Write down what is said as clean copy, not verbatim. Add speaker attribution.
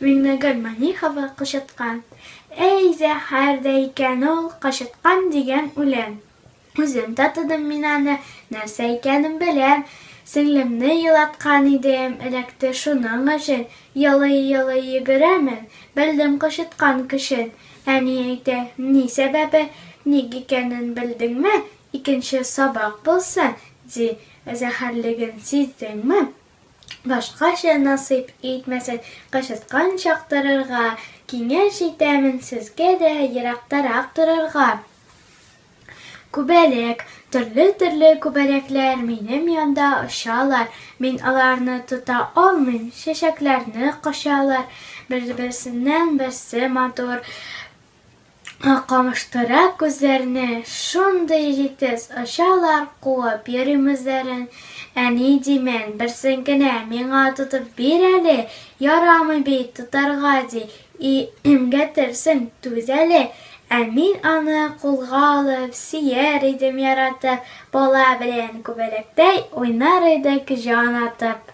Speaker 1: Миңнегөл Манихова Кычыткан. Әй, зәһәр дә икән ул кычыткан дигән үлән. Үзем татыдым мин аны, нәрсә икәнен беләм. Сеңлемне елаткан идем, эләкте шуның өчен. Елый-елый йөгерәмен, белдем кычыткан көчен. Әни әйтә, ни сәбәбе, ник икәнен белдеңме, икенче сабак булсын, ди, зәһәрлеген сиздеңме? Башкача насыйп итмәсен, кычыткан чактырырга, киңәш итәмен сезгә дә ерактарак торырга. Күбәләк, төрле-төрле күбәләкләр минем янда очалар, мин аларны тота алмыйм, чәчәкләрне кочалар, бер-берсеннән берсе матур, камыштыра күзләрне, шундый җитез очалар, куып йөрим үзләрен. Әни, димен, берсен генә миңа тотып бир әле, ярамый бит тотарга, ди, И имгәтерсең, түз әле, Ә мин аны кулга алып, Сөяр идем яратып, Бала белән күбәләктәй Уйнар идек җан атып.